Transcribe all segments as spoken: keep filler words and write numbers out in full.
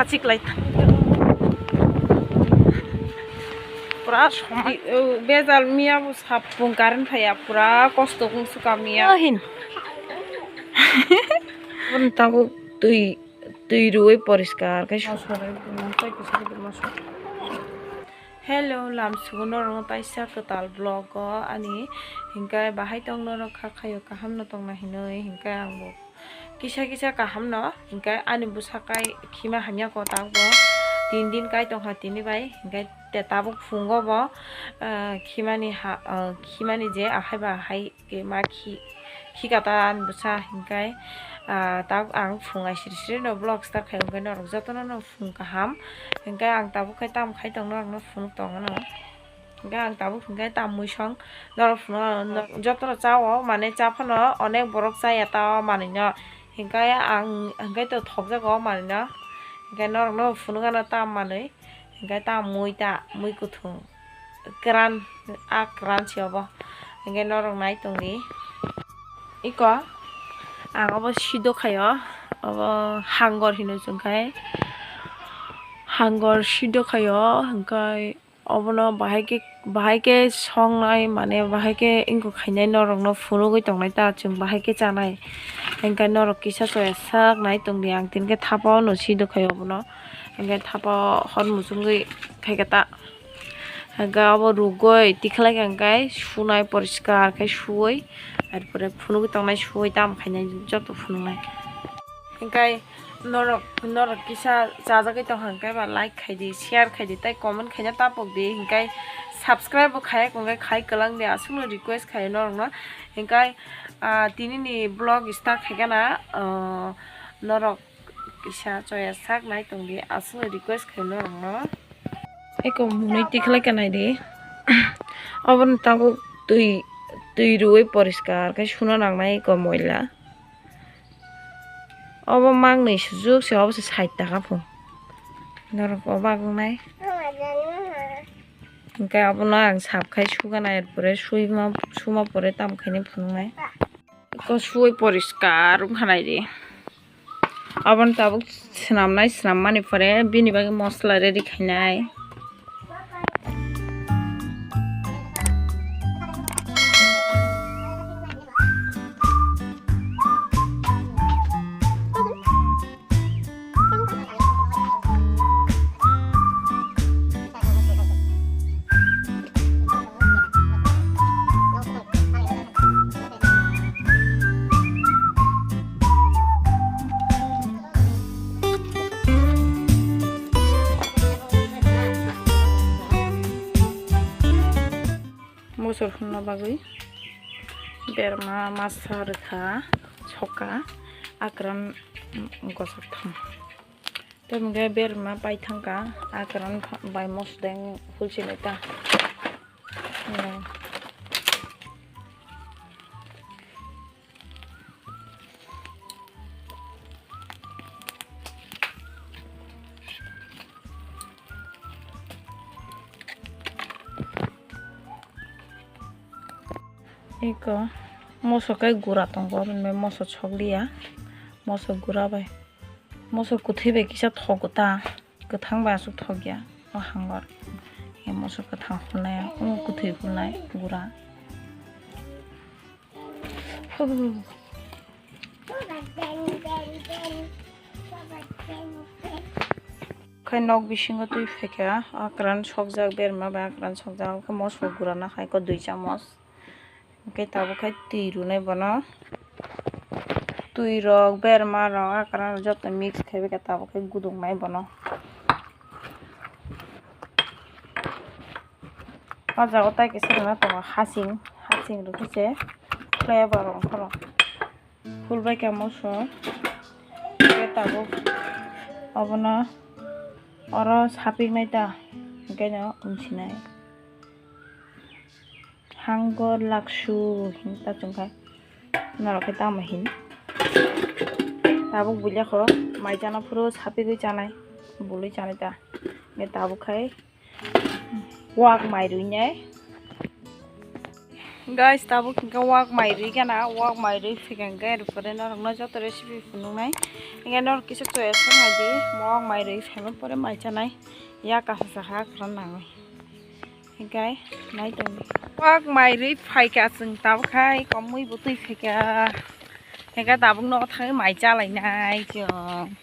Achiklai. Pura somai. Bejal miya bo sapung current phaiya, pura kosto wng suka miya. Ahin. Bon tabuk twi, twi rwi poriskar khe. Hello, lam sugo norokno taisa kwtal vlog o ani, hinkhe bahai tong norok kha khayo kaham no tongna hinwi, hinkhe ang bo kisa kisa kaham no, hinkhe ani bwsa kai khima hamya ko tabuk bo tin din kai tongkha tini bai, hinkhe te tabuk phungo bo, ah, khimani ha, ah, khimani je ahai ba hai. Ke ma khi, khi kata ani bwsa hinkhe, ah, tabuk ang phung ai siri siri no vlog start khai hinkhe norok jotono no phung kaham hinkhe ang tabuk khai tamo khai tong norok no phunuk tong ano hinkhe ang tabuk hinkhe tam mui song norok phunuk ano jotono cha o mane cha phano onek borok chaya ta o manui no hinkhe ang hinkhe to thok jago o manui no hinkhe norok no phunuk ano tam manui. Hinkhe ta mui ta, mui kuthung. Kwran, a kwran se obo. Hinkhe norok nai tongdi. Iko, ang obo sido khaio. Obo hangor hino chwng khai. Hangor sido khaio, hinkhe obono bahai khe, bahai khe songnai, mane bahai khe wngkha khainai norokno phunugwi tongnai ta chwng bahai khe chanai. Hinkhe norok kisa soya sak nai tongdi, ang tini khe thapa o no sido khaio obono. Hinkhe thapa hor muchungwi khaikhe ta. Hinkhe abo rugwi tikhlai khe hinkhe sunai poriskar khe suwi, er pore phunugwi tongnai suwi tamo khainai joto phunuknai. Hinkhe norok, norok kisa chajagwi tongkha hinkhe ba like khaidi, share khaidi, tei comment khaina tapokdi. Hinkhe subscribe bo khaiya hinkhe khai kwlangdi, aswkno request khaio norokno. Hinkhe, ah, tinini vlog start khaikhe na, ah, norok kisa choya sak nai tongdi, aswkno request khaio norokno. Eko mwnwi tikhlai khe naidi. Obono tabuk twi, twi rwui poriskar khe suna nangnai eko moila. Obo mangnwi sujuk se, obo se sait taka pho. Norok o bagwi nai. Hinkhe abono ang sap khai sugana, er pore suima, suma pore tamo khainai phunuknai. Eko suwi poriskar wngkha naidi. Aboni tabuk swnamnai, swnammani pore bini bagwi mosla ready khainai. Mosor hwnna bagwi berma masa rwkha, soka, akran gosok thum. Tei hwnkhe berma paithangkha, akran bai mosodeng hulsinai ta. Eko moso khe gura tongo, moso sokliya, moso gura bai, moso kwthwi bai kisa thogo ta, kwthang bai aswk thokya o hangor. Moso kwthang hulnai, omo kwthwi hulnai gura. Khai nok bisingo twi phaikha, akran sokjak, berma bai akran sokjak, khe moso gurana khai khe dui chamos. Hwnkhe tabuk khai twi rwnai bono. Twi rok, berma rok, akran rok joto mix khai bai khe tabuk khai guduknai bono. O jaga o tai kisa rwna tongo hasing, hasing rwkhe se flavor rok ongkhorok. Phul bai kha moso, tei tabuk obono oro sapiknai ta, hwnkhe no wngsinai. Hangor laksu hinwi ta chwngkha, norok khe tamo hin. Tabuk bulia kho mai chana phuru sapigwi chanai, bului chanai ta. Hwnkhe tabuk khai wak mai ruinai. Guys, tabuk hwnkhe wak mai rwi gana, wak mai rwi phikha hwnkhe, erpore norokno joto recipe phunuknai. Hwnkhe norok kisa choya swngnai di, wak mai rwi phaima pore mai chanai, ya kasa sakha khorang nangwi. Hwnkhe nai tongdi. Wak mai rwi phaikha chwng tabuk khai, komui bo twi phaikha. Hwnkhe tabuk nogo thangwi mai chalainai chwng.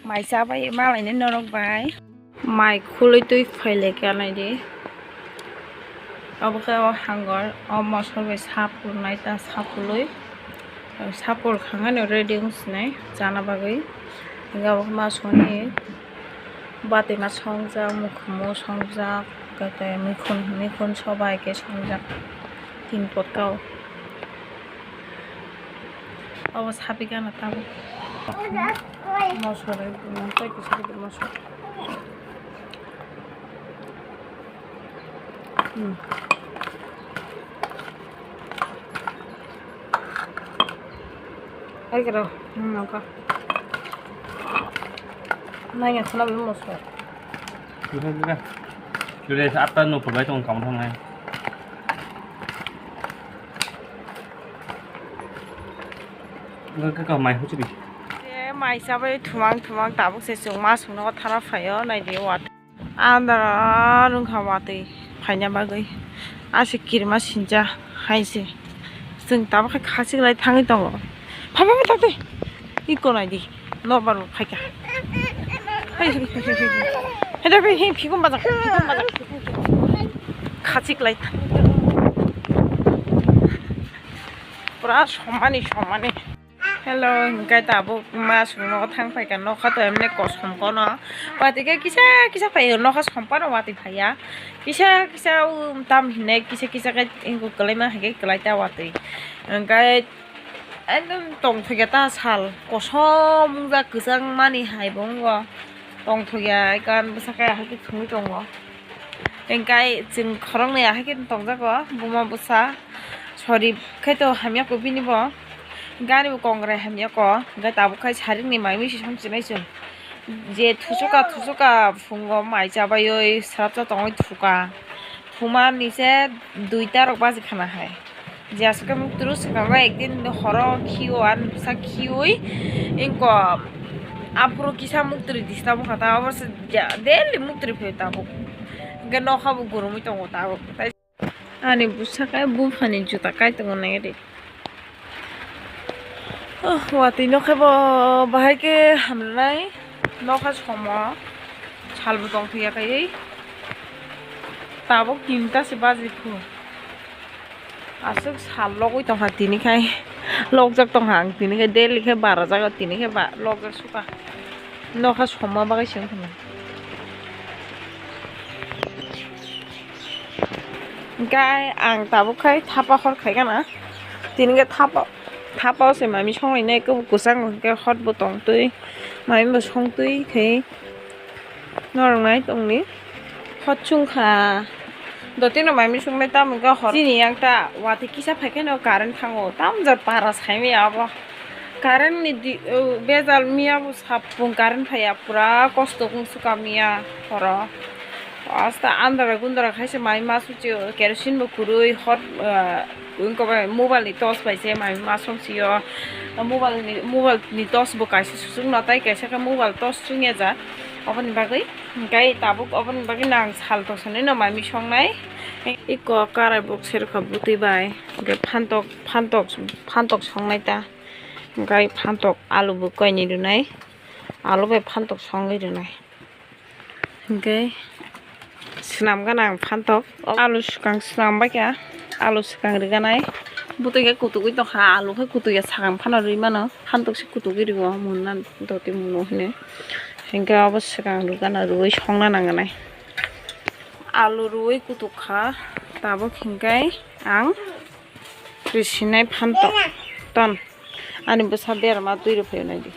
Mai chabai malainai norok bai. Mai khulwi twi phailai kha naidi. Obo khe o hangor o mosol bai sa pulnai ta sa pulwi. Sa pul khangani ready wng sinai chana bagwi. Hwnkhe obo khe ma songni bati ma songjak, mukhumo songjak, khe tei mikhun, mikhun sobai khe songjak tin pot kao. Obo sapi gana tabuk. Mosla bai, tei kisa kisa mosla. Hmm. Hai kero, hmm, nangka. Nanya khana bai mosla. Kisa kisa. Kisa atta no purbai tong kam thang nai. Kaka mai huchiri. Je mai chabai thumang thumang tabuk se chwng ma songno thara phaio naidi wat. Andara rungkha watwi phaina bagwi. Ase kirima sincha hai se. Chwng tabuk khe khachik lai thangwi tongo. Phai phai phai thangtwi. Iko naidi. Nobar bo phaikha. Hai hai hai hai hai. Hai thangtwi hi phikon bajak phikon bajak. Khachik lai. Pura somani somani. Hello, hwnkhe tabuk ma songno thang phaikha nokha to emne kosom kono. Watwi khe kisa kisa phaio nokha sompano watwi phaiya. Kisa kisa o tam hinai kisa kisa khe ingo kwlaima hai khe kwlai ta watwi. Hwnkhe ekdom tongthokya ta sal kosom wngjak kwchang mani hai bo wngo. Tongthokya ekkan bwsakhe ahai khe thwngwi tongo. Hwnkhe chwng khoroknwi ahai khe tongjago buma bwsa. Sorry khe to hamya ko bini bo. Gari bo kongrai hamya ko. Hwnkhe tabuk khai saringni mai mui se somchinai chwng. Je thusuka thusuka phungo mai chabaioi srapsa tongoi thuka. Thumani se duita rok baji khana hai. Je aswk khe mukturu swkango ekdin horo khio ani bwsa khiui ingko aphuru kisa mukturi disturb wngkha ta obo se daily mukturi phaio tabuk. Hwnkhe nokha bo gurumui tongo tabuk. Ani bwsa khe buphani juta kai tongo nai ri. Oh, watwi nokha bo bahai khe hamrwnai nokha somo salbo tongphiya kaiwi tabuk tinta se baji phu. Aswk sal logwi tongkha tini khai lokjak tongkha ang tini khai daily khe bara jaga tini khe ba lokjak sukha nokha somma bagwi se wngkha. Hwnkhe ang tabuk khai thapa hor khai gana tini khe thapa thapa o se mami songlai nai kwbang kwchang hwnkhe hot bo tongtwi mami bo songtwi khai. Norok nai tongni hot chungkha. Dotino mai misung nai tamo wngkha hor. Chini yang ta watwi kisa phaikhe no current thango. Tamjor para saimaya abo. Current ni di, o, bejal miya bo sapung current phaiya pura kosto wng suka miya horo. Asta andara gundara khaisa mai ma suchi kerosene bo kwrwi hot, eh, wngkha bai mobile ni torch bai se mai ma song sio. Mobile ni, mobile ni torch bo kaisa susuk no tai kaisa khe mobile torch chungya ja. Oboni bagwi hwnkhe tabuk oboni bagwi nang sal tongsanino mami songnai. Iko karai bok serkha bwtwi bai hwnkhe phantok phantok phantok songnai ta hwnkhe phantok alu bo kainwi rwnai alu bai phantok songwi rwnai hwnkhe swnam gana ang phantok alu swkang swnam baikha alu swkang rwganai bwtwi khe kutugwi tongkha alu khe kutugya sakang phano rwi mano phantok se kutugwi rwo munna doti muno hwnwi. Hinkhe obo swkang rwgana rwui songna nangnai. Alu rwui kutuk kha tabuk hinkhe ang risinai phantok ton ani bwsa berma twi rwphai naidi.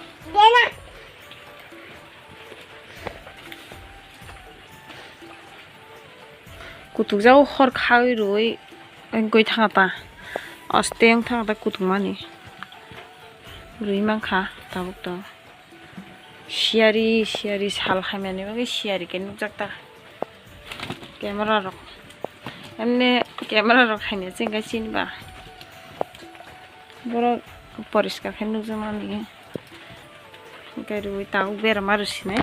Kutukjao hor khaui rwui wngwi thangata. Aste wng thangata kutukmani. Rwi mankha tabuk to. Siyari siyari sal hamyani bagwi siyari khe nukjakta. Camera rok. Emne camera rok haino chengkha chini ba. Borok poriskar khe nukjakmani. Hwnkhe rwi tabuk berama rw sinai.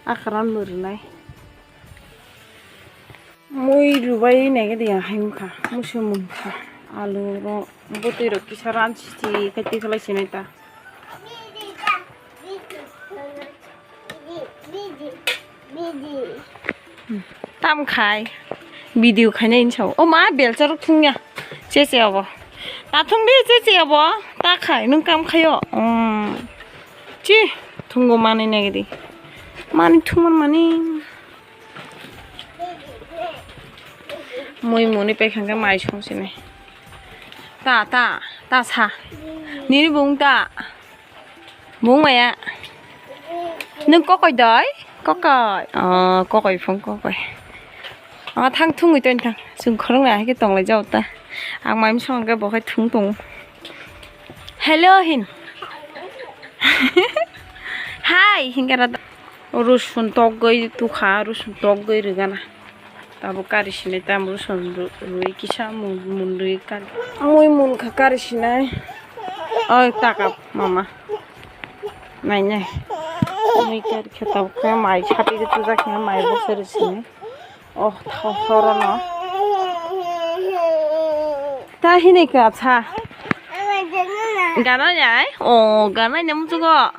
Akran mwrwnai. Mui rwbai naikhe de yang hai wngkha, musu munkha. Alu rok, bwtwi rok kisa ransi khe tikhlai sinai ta. Tam khai video khainai hinwi sao. O ma, belcha rok thungya. Che che obo. Ta thung di, che che obo. Ta khai, nwng kam khaio. Um. Chi, thungo manwi naikhe di. Mani thungman mani. Mui muni paikhangkhe mai song sini. Ta, ta, ta sa. Nini bung ta. Bung maya. Nung kokoi doi? Kokoi. Oh, kokoi phung kokoi. Ah, thang thungwi tong thang. Sung khorong na hai khe tonglai jao ta. Ang mai song khe bo khai thung tong. Hello hin. Hi, hin kara. Rusun togwi tukha, rusun togwi rwgana. Tabuk kari sinai, tam rusun ru-, rwi kisa mun, mun rwi kari. Mui munkha kari sinai. Oi, taka mama. Nai, nai. Mui kari khe tabuk khe mai sapi khe tujak khe mai bo se rw sinai. Oh, tho-, horono. Ta hinwi kha, cha. Gana nai? Oh, gana nai muchugo.